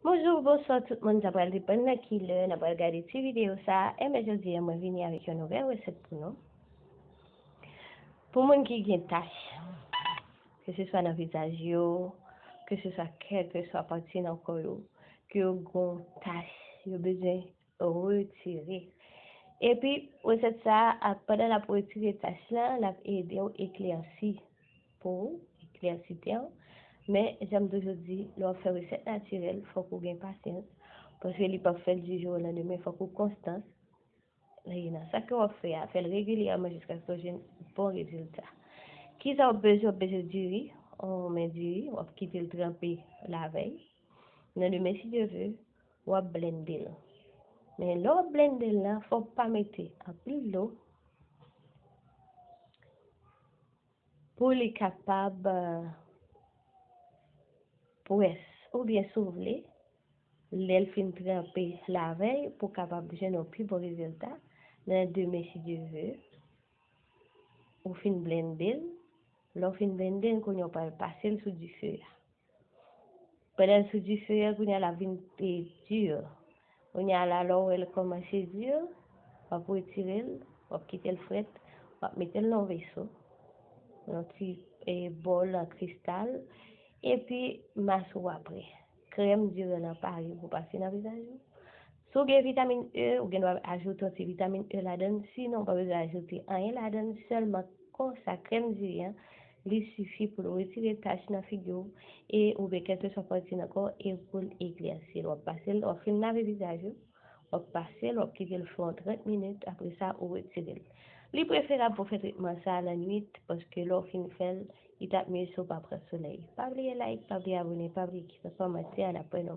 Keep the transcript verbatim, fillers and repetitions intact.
Bonjou, bonswa tout moun, sa pral depann nan ki lè n ap pral gade ti videyo sa a. Enben jodi a mwen vini avèk yon nouvèl resèt pou nou. Pou moun ki gen tach, ke se swa nan vizaj yo, ke se swa kèlkeswa pati nan kò yo, ke yo gen tach, yo bezwen retire. Epi, resèt sa a, pandan l ap retire tach lan, l ap ede w eklèsi po w, eklèsi tè w. Men, jan m toujou di, lè w ap fè resèt natirèl, fòk ou gen pasyans, paske li p ap fèt di jou o landemen, fòk ou konstan nan sa ke w ap fè a, fè l regilyèman jiskaske w jwenn bon rezilta. Kisa w ap bezwen? W ap bezwen diri, yon men diri, w ap kite l tranpe lavèy. Nan demen, si Dye vle, w ap blende l. Men lè w ap blende l lan, fò w pa mete anpil dlo pou li kapab, eh, pwès. Oubyen si w vle, lè l fin tranpe lavèy, pou w kapab jwenn yon pi bon rezilta, nan demen, si Dye vle, ou fin blende l. Lè w fin blende l, kounye a w pral pase l sou dife a. Pandan l sou dife a, kounye a l ap vin, e, di. Kounye a la, lè w wè l kòmanse di, w ap retire l, w ap kite l frèt, w ap mete l nan yon veso, yon ti, e, bòl an kristal, epi mas ou a prè. Krèm diri lan pare pou pase nan vizaj ou. Si w gen vitamin E, ou gen dwa ajoute yon ti vitamin E ladan l. Sinon, ou pa bezwen ajoute anyen ladan l. Sèlman konsa, krèm diri an, li sifi pou l retire tach nan figi w e oubyen kèlkeswa pati nan kò w e pou l eklèsi l. W ap pase l, w ap fin lave vizaj ou, w ap pase l, w ap kite l fè yon trant minit, apre sa, ou retire l. Li preferab pou w fè tretman sa a lannwit, paske lè w fin fè l, li t ap miye si w pa pran solèy. Pa bliye like, pa bliye abone, pa bliye kite kòmantè a, n ap wè nan